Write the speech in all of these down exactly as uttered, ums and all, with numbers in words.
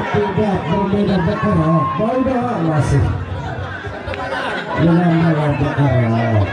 Tidak berbeda bekal, bau doang masih. Dengan bau bekal.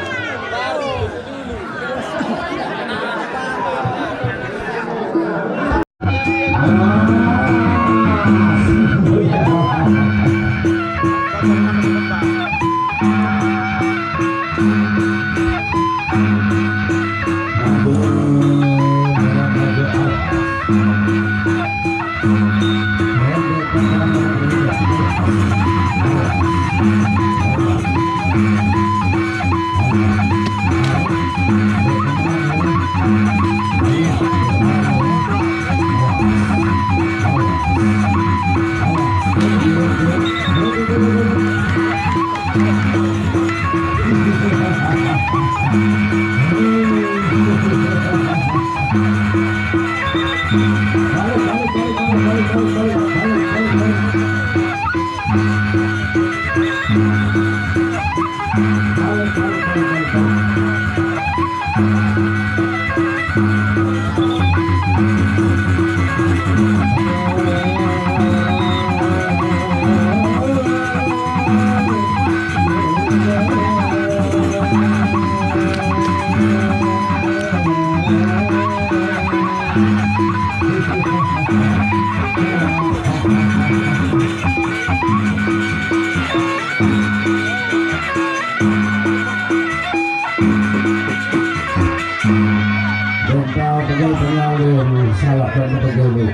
Entah pegal penyalin, salah kan pegal ni.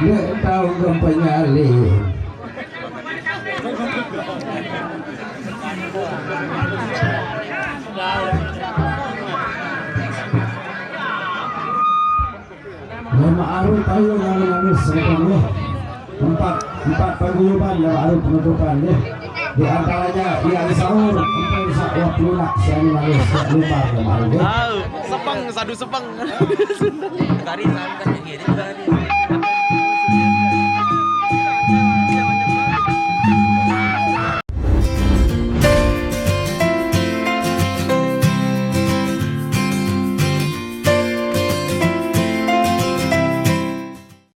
Dia tahu kan penyalin. Nama Arul tahu nama nama sebenarnya. Empat, empat paguyuban nama Arul penutupan deh. Di antaranya yang sahur, empat sak waktu nak siang manis, siang lupa nama Arul deh. Au, sepeng, sadu sepeng. Kari sangat gitu.